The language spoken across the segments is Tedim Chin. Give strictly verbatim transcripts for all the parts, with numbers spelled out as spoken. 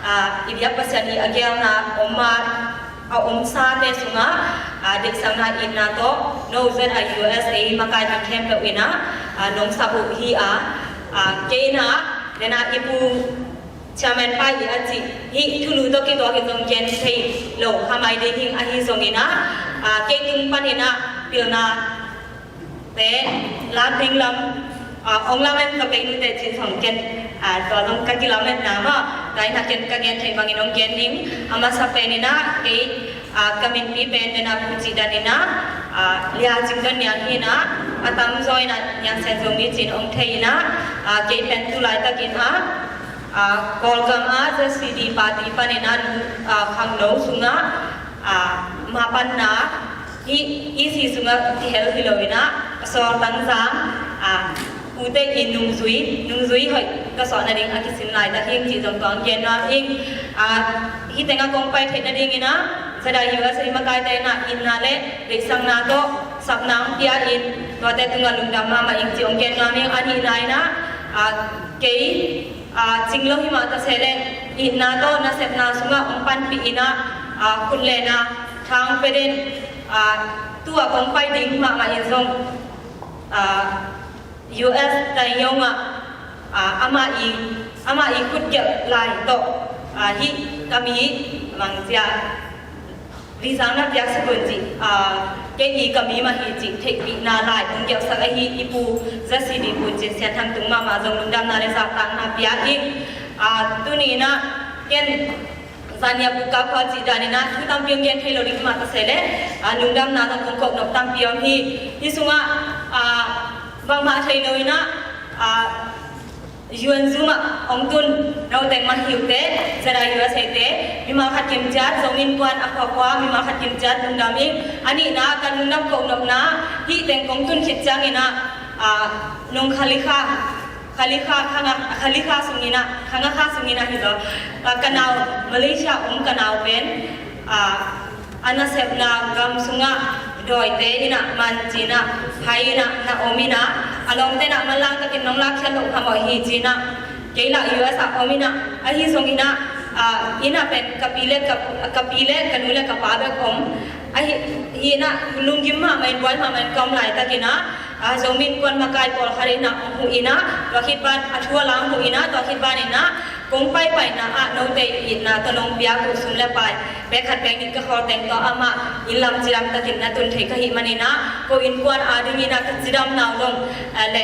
Ah, i biak Pasian i a gelna om a, a omsate sungah, ah, deihsakna itna tawh no ZIUSA makai ding khempeuh in ah, ah, nong sak uh hi a, ah, kei in ah, den ah i pu chairman pa i a cih hih thulu tawh kituak in zong gen thei lo kha mai ding hi ing. Ahi zongin ah, ah, kei tung panin ah pilna te lak ding lam, ah, ong lamen ka pei nute cin song ken, ah, tua zong ka kilametna mah, tua in ah ken ka gen thei bangin ong gen ning. A masa pen in ah kei, ah, ka minpi pen den ah Pu Cih Dan in ah, ah, Lia Cing Don Niang hi in ah, a tamzaw in ah Niang Sen Zomi cin ong thei in ah, ah, kei pen tu laitakin ah, ah, Kawlgam ah ZCD party panin ah, ah, khangno sungah, ah, mapanna hih EC sungah kihel hi lo in ah, a sawl tangzang, ah, ute i nungzui, nungzui hoih ka sawh nading a kisin laitak hi ing cih zong tua ong gen nuam ing. Ah, hih tengah kong pai theih nadingin ah ZIUSA makaite in ah itna le deihsakna tawh sapna ong pia in, tuate tungah lungdam mahmah ing cih ong gen nuam ing. A nihna in ah, ah, kei, ah, cing lo hi mah ta se leh itna tawh nasepna sungah ong panpih in ah, ah, khut le na thang pia den, ah, tu-a kong pai ding mahmah in zong, ah, US Taizong ah, ah, amah i, amah i khutgelh lai tawh, ah, hih ka mi Mang Cia Lizang na piak sak un cih, ah, kei i ka mi mah hi cih theihpihna lai ong gelhsak ahi i pu ZCD Pu Cin Sian Thang tung mahmah zong lungdamna le zahtakna pia ing. Ah, tuni in ah ken zan nia pu ka khua cih dan in ah thu tampi ong gen thei lo ding mah ta se leh, ah, lungdamna zong kong koh nop tampi om hi. Hih sungah, ah, bangmah thei lo in ah, ah, U N Zoom ah ong tun no teng mah hi uh teh, ZIUSA te, mimal khat kim ciat, Zomi Innkuan a khuakhua mimal khat kim ciat lungdam ing. A nihna ka lungdam koh nopna, hih teng kong tun khit ciangin ah, ah, nung khalikha, khalikha, khanga, khalikha sungin ah, khanga kha sungin ah hi zaw. Ah, ka nau, Malaysia om ka nau pen, ah, a nasepna gam sungah dawite in ah man ci-in ah, hai in ah na om in ah, a lawmte in ah manlang takin nong lakkhiat loh kha mawh hi ci-in ah, kei lah US ah om in ah, ahi zongin ah, ah, inn ah pen ka pi le ka, ka pi le ka nu le ka pa bek om. Ahi, hi in ah lunggim mahmah in, buai mahmah in ka om laitakin ah, ah, Zomi Innkuan makai pawlkhat in ah ong huh in ah, tua khit ban a thu a la ong huh in ah, tua khit ban in ah, kong paipaina ah note itna tawh nong piak uh sum le pai, bek khat bek nih ka khawlteng tawh amah inn lam cidam takin na tun thei ka hih manin ah, ko innkuan adingin ah ka cidamna uh zong, ah, le,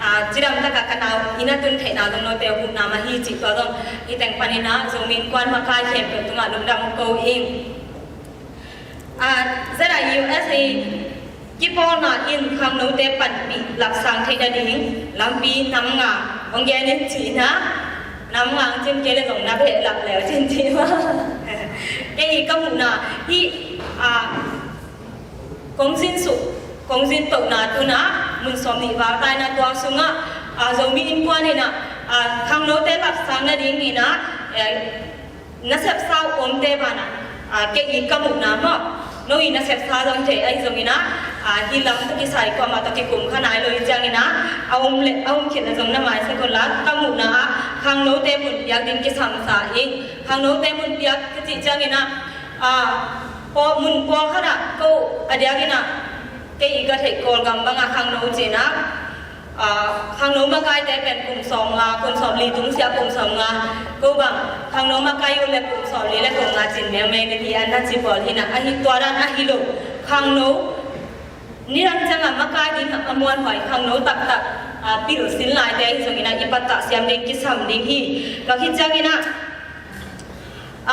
ah, cidam takah ka nau inn a tun theihna uh zong note huhna mah hi cih tua zong hih teng panin ah Zomi Innkuan makai khempeuh tungah lungdam ko ing. Ah, ZIUSA kipawlna in khangnote panpih lapsang theih nading lampi namnga ong gen in ci-in ah, namnga ong cin kei le zong na behlap leu cin ci mah. Kei i ka muhna hih, ah, kong zin suk, kong zin tohna tun ah mun sawm nih val ta in ah, tua sungah, ah, Zomi Innkuan in ah, ah, khangnote lapsang nadingin ah, eh, nasepsa uh omte banah, ah, kei i ka muhna mah, no i nasepsa zong thei ahi zongin ah, ah, hih lam tawh kisai kuamah tawh kikum kha nai lo hi ciangin ah, a om le a om khit le zong na maisak un la, ka muhna ah khangnote mun piak ding kisamsa ing. Khangnote mun piak ka cih ciangin ah, ah, paw, mun pawlkhat ah ko a diakin ah kei i ka theih Kawlgam bangah khangno cih ah, ah, khangno makaite pen kum sawmnga, kum sawmli tung sia kum sawmnga. Ko bang khangno makai uh le kum sawmli le kum nga cin mengmeng in hi an na ci pawl hi in ah, ahi tua dan ahi lo. Khangno nidang ciangah makai ding a muanhuai khangno taktak, ah, pil sin laite ahi zongin ah i pattah siam ding kisam ding hi. Tua khit ciangin ah,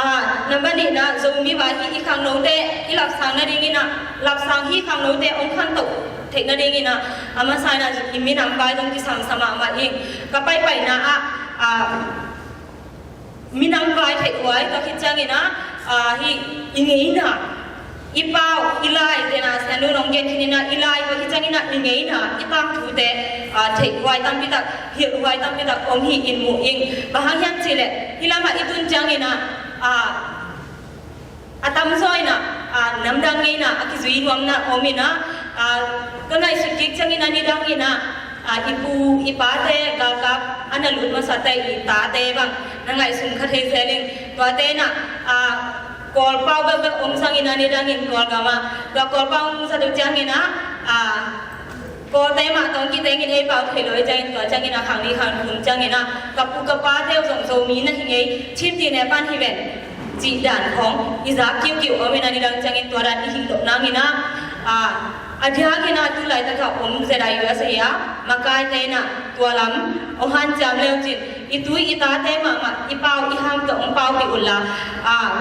ah, nambat nihna, Zomi vai hih i khangnote i lapsang nadingin ah, lapsang hih khangnote ong khantoh theih nadingin ah, a masa in ah i minam vai zong kisamsa mahmah ing. Ka paipaina ah, ah, minam vai theih huai, tua khit ciangin ah, ah, hih i ngeina, i pau, i lai, tena Sianu nong gen khin in ah, i lai, tua khit ciangin ah i ngeina, i tangthute, ah, theih huai tampi tak, hilh huai tampi tak om hi in mu ing. Bang hang hiam cih leh hih lamah i tun ciangin ah, ah, a tamzaw in ah, ah, namdang ngeina a kizui nuamna om in ah, ah, ka ngaihsut kik ciangin ah nidang in ah, ah, i pu i pate galkap a na lut masate i tate bang na ngaihsun kha thei zel ing. Tuate in ah, ah, Kawlpau beuhbeuh om zangin ah, nidangin Kawlgam ah, tua Kawlpau om zat uh ciangin ah, ah, Kawlte mah tawh kitengin ei pau thei lo ei ciangin, tua ciangin ah khang li khang thum ciangin ah ka pu ka pate uh zong Zomi na hi ngei, Chin ti ne pan hi ven cih dan khawng i zak kiukiu om in ah, nidang ciangin tua dan i hih loh nangin ah, ah, a diakin ah tu laitak a om ZIUSA ah makaite in ah tua lam hong hanciam leucin, i tu i tate mahmah i pau i ham tawh hong paupih unla, ah,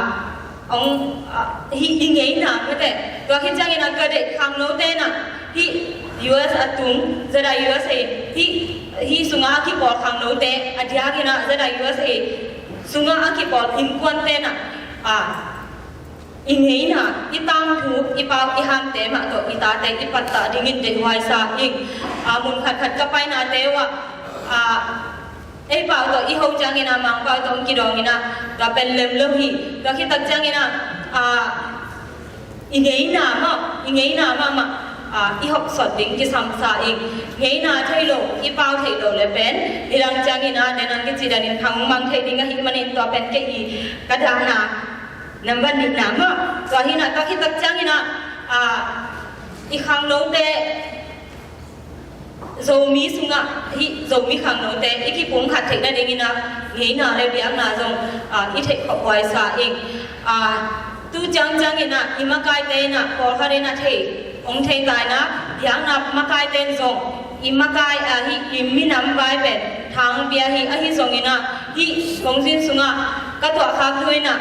hong, ah, hih i ngeina mete. Tua khit ciangin ah ka deih khangnote in ah hih U S a tung ZIUSA, hih, hih sungah a kipawl khangnote, a diakin ah ZIUSA sungah a kipawl innkuante in ah, ah, i ngeina, i tangthu, i pau i hamte mah tawh i tate i pattah dingin deihhuai sa ing. Ah, mun khatkhat ka painate uh ah, ah, ei pau tawh i ho ciangin ah Mangpau tawh hong kidawngin ah tua pen lem lo hi. Tua khit tak ciangin ah, ah, i ngeina mah, i ngeina mahmah, ah, i hopsot ding kisam sa ing. Ngeina thei lo, i pau thei lo le pen nidang ciangin ah, ne nang kici danin khang mang thei ding ahih manin tua pen kei i ka dahna nambat nihna mah. Tua hi in ah, tua khit tak ciangin ah, ah, i khangnote, Zomi sungah hih Zomi khangnote i kipumkhat theih nadingin ah ngeina le biakna zong, ah, i theih khophuai sa ing. Ah, tu ciangciangin ah i makaite in ah pawlkhat in ah thei, hong thei ta in ah, biakna makaite in zong i makai, ah, hih i minam vai pen thang pia hi, ahi zongin ah hih kongzin sungah ka tuahkhak thu in ah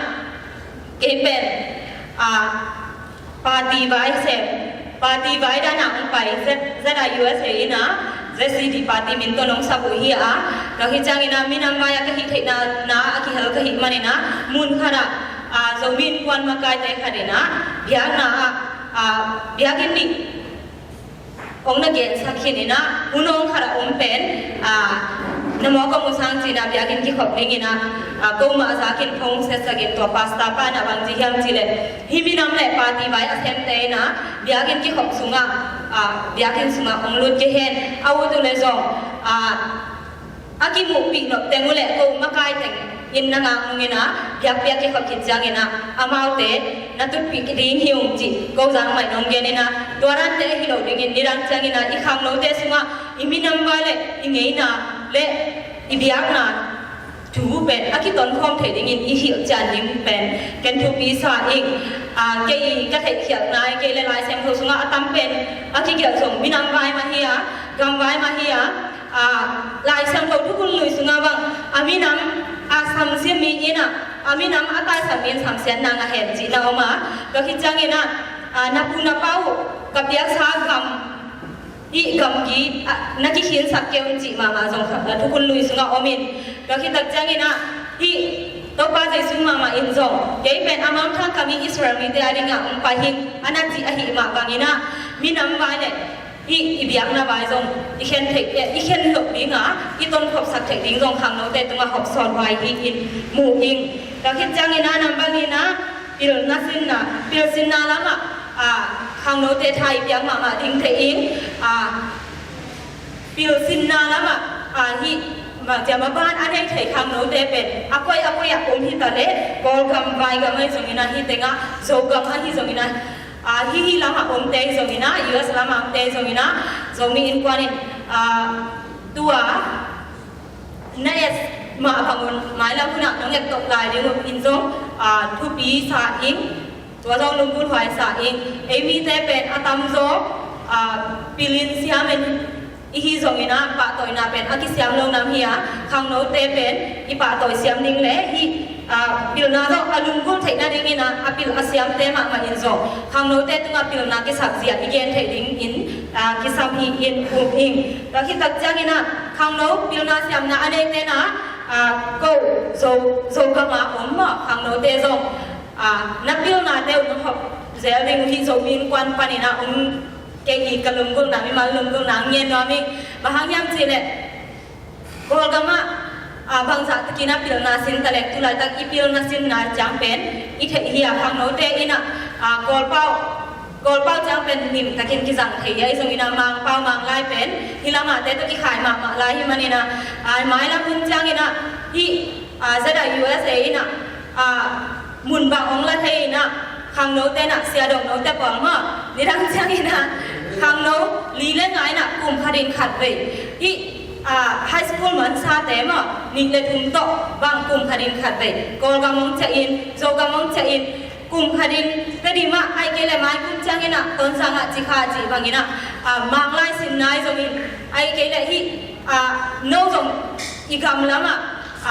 kei pen, ah, party vai sem, party vai dan ah hong pai, Z-, ZIUSA in ah, ZCD party min tawh hong sak uh hi a, tua khit ciangin ah minam vai ah ka hih theihna, na a kihel ka hih manin ah, mun khat ah, ah, Zomi Innkuan makaite khat in ah, biakna ah, ah, biakinn nih hong na gensak khin in ah, hun hong khat a om pen, ah, na mawk a mu sang ci in ah biakinn kikhop dingin ah, ah, ko mah a zakin phone setsak in tua pastor pa in ah bang ci hiam cih leh, hih minam le party vai a semte in ah biakinn kikhop sungah, ah, biakinn sungah hong lut kei hen, a ut uh leh zong, ah, a kimuhpih nop teng uh leh ko makai teng in na ngak nung in ah, biakpiak kikhop khit ciangin ah, amaute na tutpih ding hi ung cih ko zang mai nong gen in ah, tua dante hi lo dingin nidang ciangin ah i khangnote sungah i minam vai le i ngeina le i biakna thu pen a kitonkhawm thei dingin i hilhcian ding pen ken thupi sa ing. Ah, kei ka theihkhialhna, kei le Lai Siangtho sungah a tam pen a kigelh zong minam vai mah hi a, gam vai mah hi a, ah, Lai Siangtho Thukhun Lui sungah bang, a minam a samsia mi in ah, a minam a taisan mi in samsiatna ngah hen cihna om a, tua khit ciangin ah, ah, na pu na pa uh ka piaksa gam, hih gamgi, ah, na kikhinsak kei un cih mahmah zong, ah, Thukhun Lui sungah om in, tua khit tak ciangin ah hih Topa Jesu mahmah in zong kei pen a mangthang ka mi Israel mite a dingah hong pai hi a na cih ahih mah bangin ah minam vai le hih i biakna vai zong i khen theih, eh, i khen loh ding a, i tonkhopsak theih ding zong khangnote tungah hopsawn vai hi in mu ing. Tua khit ciangin ah nam bangin ah pilna sinna, pilsinna lamah, ah, khangnote tha i piak mahmah ding thei ing. Ah, pilsinna lamah, ah, hih bangcia maban a nei thei khangnote pen a koi a koi ah om hi ta leh, Kawlgam, Vaigam ahi zongin ah, hih tengah Zogam ahi zongin ah, ah, hih, hih lamah omte ahi zongin ah, U S lamah omte ahi zongin ah, Zomi Innkuan in, ah, tua na et mah bang un mailam hunah nong et tawp lai ding uh in zong, ah, thupi sa ing. Tua zong lunggulhhuai sa ing. Ei mite pen a tamzaw, ah, pilin siamin i hi zongin ah, pahtawina pen a kisiam lo nam hi a, khangnote pen i pahtawi siam ding le hih, ah, pilna zong a lunggulh theih nadingin ah a pil a siamte mahmah in zong khangnote tungah pilna kisakzia i gen theih dingin, ah, kisam hi in um ing. Tua khit tak ciangin ah khangno pilna siamna a neite in ah, ah, ko Zo, Zogam a om maw, khangnote zong, ah, na pilnate uh nong hop zel ding uh hi, Zomi Innkuan panin ah om kei hi, ka lunggulhna, mimal lunggulhna ngen nuam ing. Bang hang hiam cih leh Kawlgam ah, ah, bangzah takin ah pilna sin ta leh, tu laitak i pilna sinna ciang pen i theih hi a, khangnote in ah, ah, Kawlpau, Kawlpau ciang pen nim takin kizang thei hi a, ahi zongin ah Mangpau, Manglai pen hih lamahte tawh kikhai mahmah lai hi manin ah, ah, mailam hun ciangin ah hih, ah, ZIUSA in ah Ah, mun bang hong la thei in ah, khangnote in ah, sia dongnote pawl maw, nidang ciangin ah, khangno li le nga in ah, kum khat in khat vei. Hih, ah, high school mansate maw, nih le thum tawh bang kum khat in khat vei. Kawlgam hong ciah in, Zogam hong ciah in, kum khat in, Tedim ah, ahih kei leh mai kum ciangin ah, Tonzang ah, cikha cih bangin ah, ah, Manglai sin nai zongin, ahih kei leh hih, ah, no zong i gam lam ah,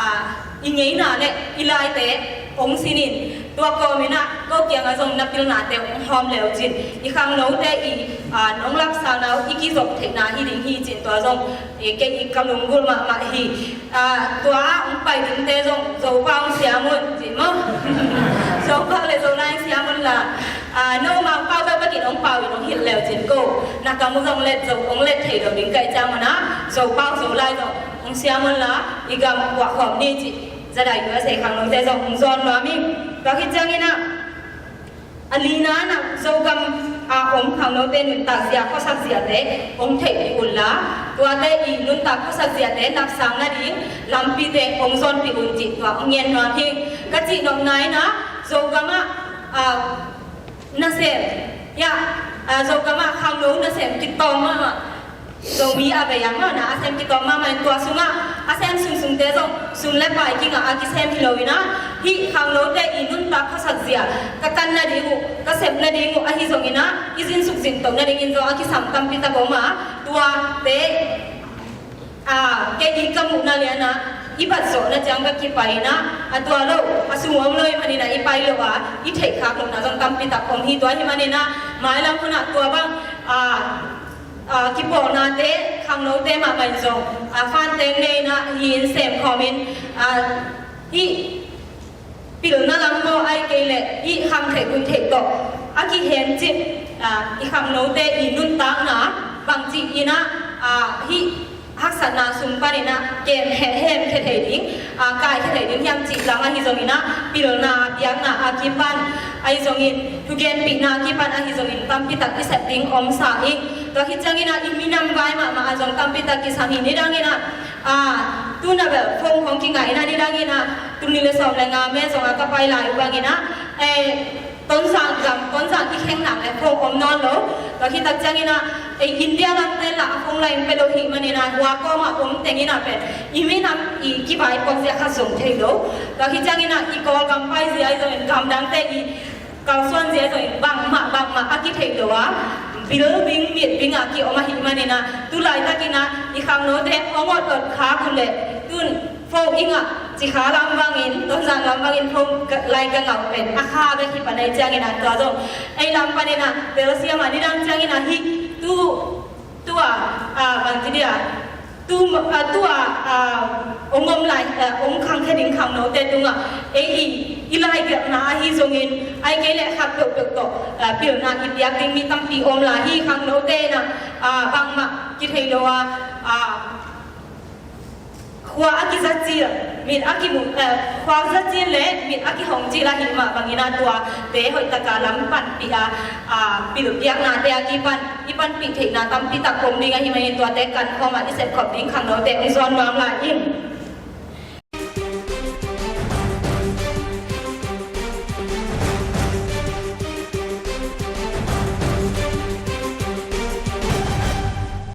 ah, i ngeina le i laite hong sin in, tua kawmin ah ko kiangah zong na pilnate hong hawm le uh cin, i khangnote i, ah, nong lapsakna uh i kizop theihna hi ding hi cin, tua zong, eh, kei i ka lunggulh mahmah hi. Ah, tua ah hong pai dingte zong Zopau hong siam un cin maw. Zopau le Zolai hong siam un la. Ah, no Mangpau bekbekin hong pau in hong hilh le uh cin ko, na kam uh zong let zo, hong let thei lo ding ka hih ciang un ah, Zopau Zolai zong hong siam un la, i gam puah khawm ni cih. Za dai U S A khangnote zong hong zawn nuam ing. Tua khit ciangin ah, a lina in ah Zogam ah om khangnote nuntak zia, khuasak ziate hong theih dih un la, tuate i nuntak khuasak ziate lapsang nading lampite hong zawnpih un cih tua hong ngen nuam hi. Ka cih nopna in ah Zogam ah, ah, nasem, ya, ah, Zogam ah khangno nasem kitawm mahmah. Zomi a vei a ngawhna a sem kitawm mahmah in, tua sungah a sem sungsungte zong sum le pai kingah a kisem hi lo in ah, hih khangnote i nuntak khuasak zia, ka kan nading uh, ka sep nading uh ahi zongin ah, i zinsuk zintoh nadingin zong a kisam tampi tak om a, tuate, ah, kei i ka muhna lian ah, i bat zawhna ciang bek kipai in ah, a tua lo, a sung om lo ahih manin ah, i pai lo a, i theihkhak lohna zong tampi tak om hi. Tua ahih manin ah, mailam hun ah tua bang, ah, ah, kipawlnate, khangnote mahmah in zong, ah, fanteng nei in ah, hih in sem khawmin, ah, hih pilna lam maw, ahih kei leh hih kham theih guih theih tawh a kihencip, ah, i khangnote i nuntakna bangci in ah, ah, hih haksatna sung panin ah kem he-, hemkhia thei ding, ah, kaikhia thei ding hiam cih lam ahi zongin ah, pilna biakna a kipan ahi zongin, thugenpihna a kipan ahi zongin, tampi tak i sep ding om sa ing. Tua khit ciangin ah, i minam vai mahmah ah zong tampi tak kisam hi. Nidangin ah, ah, tu-in ah bel phone hong kingaihna, nidangin ah tul nih le sawm le nga May zong ah ka pai lai uh bangin ah, eh, Tonzang gam, Tonzang i kheng nak le phone om nawn lo. Tua khit tak ciangin ah, ei, India lamte lah a phone line pia lo ahih manin ah, hua kawmah om teng in ah pen i minam i kivaipuak zia khat zong thei lo. Tua khit ciangin ah, i Kawlgam pai zia ahi zongin, gamdangte i kalsuan zia ahi zongin, bangmah bangmah a kithei lo a, building mit ding a kiom ahih manin ah, tu laitakin ah i khangnote hong awt awt khak uh leh, tu-in phone ing ah, Cikha lam bangin, Tonzang lam bangin phone line ka ngah uh pen a kha bek hi pan ahih ciangin ah, tua zong ei lam panin ah telsiam a, nidang ciangin ah hih tu, tu a, ah, bangci dia, tu, ah, tu a, ah, hong om lai, ah, hong khangkhia ding khangnote tungah ei i, i laigelhna ahi zongin, ahih kei leh khat peuhpeuh tawh, ah, pilna i piak ding mi tampi om lai hi. Khangnote in ah, ah, bangmah kithei lo a, ah, khua a kizacil, mit a kimu, eh, khua zacil le mit a kihong cil ahih mah bangin ah, tuate hoih taka lam panpih a, ah, pilpiaknate a kipan i panpih theihna tampi tak om ding ahih manin, tuate kankhawm a i sepkhop ding khangnote hong zawn nuam lai ing.